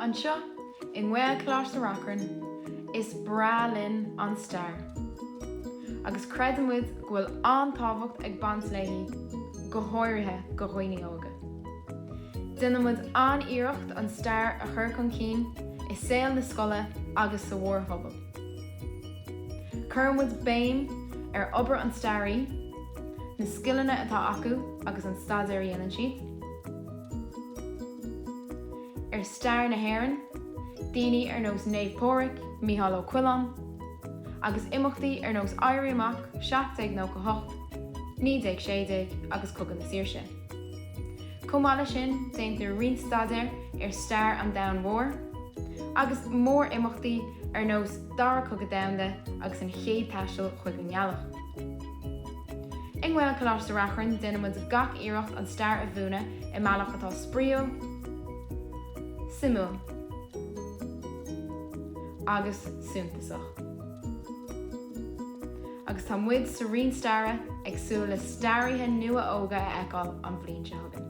Anseo i nGaelcholáiste Reachrann, is breá linn an stair agus creideann muid go bhfuil an-tábhacht ag baint léi, go háirithe do dhaoine óga. Déanann muid an-iarracht an stair a chur chun cinn i saol na scoile agus sa mhórphobal. Cuireann muid béim ar obair an staraí, na scileanna atá acu agus an staidéar a dhéanann siad, ar stair na hÉireann, daoine ar nós Naomh Pádraig, Mícheál Ó Coileáin, agus imeachtaí ar nós Éirí Amach 1798, 1916 agus Cogadh na Saoirse. Chomh maith leis sin, déantar roinnt staidéir ar stair an domhain mhóir, agus mór-imeachtaí ar nós Dara Cogadh Domhanda agus an chéad taisteal chuig an ngealach. I nGaelcholáiste Reachrann déanann muid gach iarracht an stair a mhúineadh i mbealach atá spraíúil, suimiúil agus suntasach. Agus tá muid sa Roinn Staire ag súil le staraithe nua óga a fheiceáil an bhliain seo chugainn.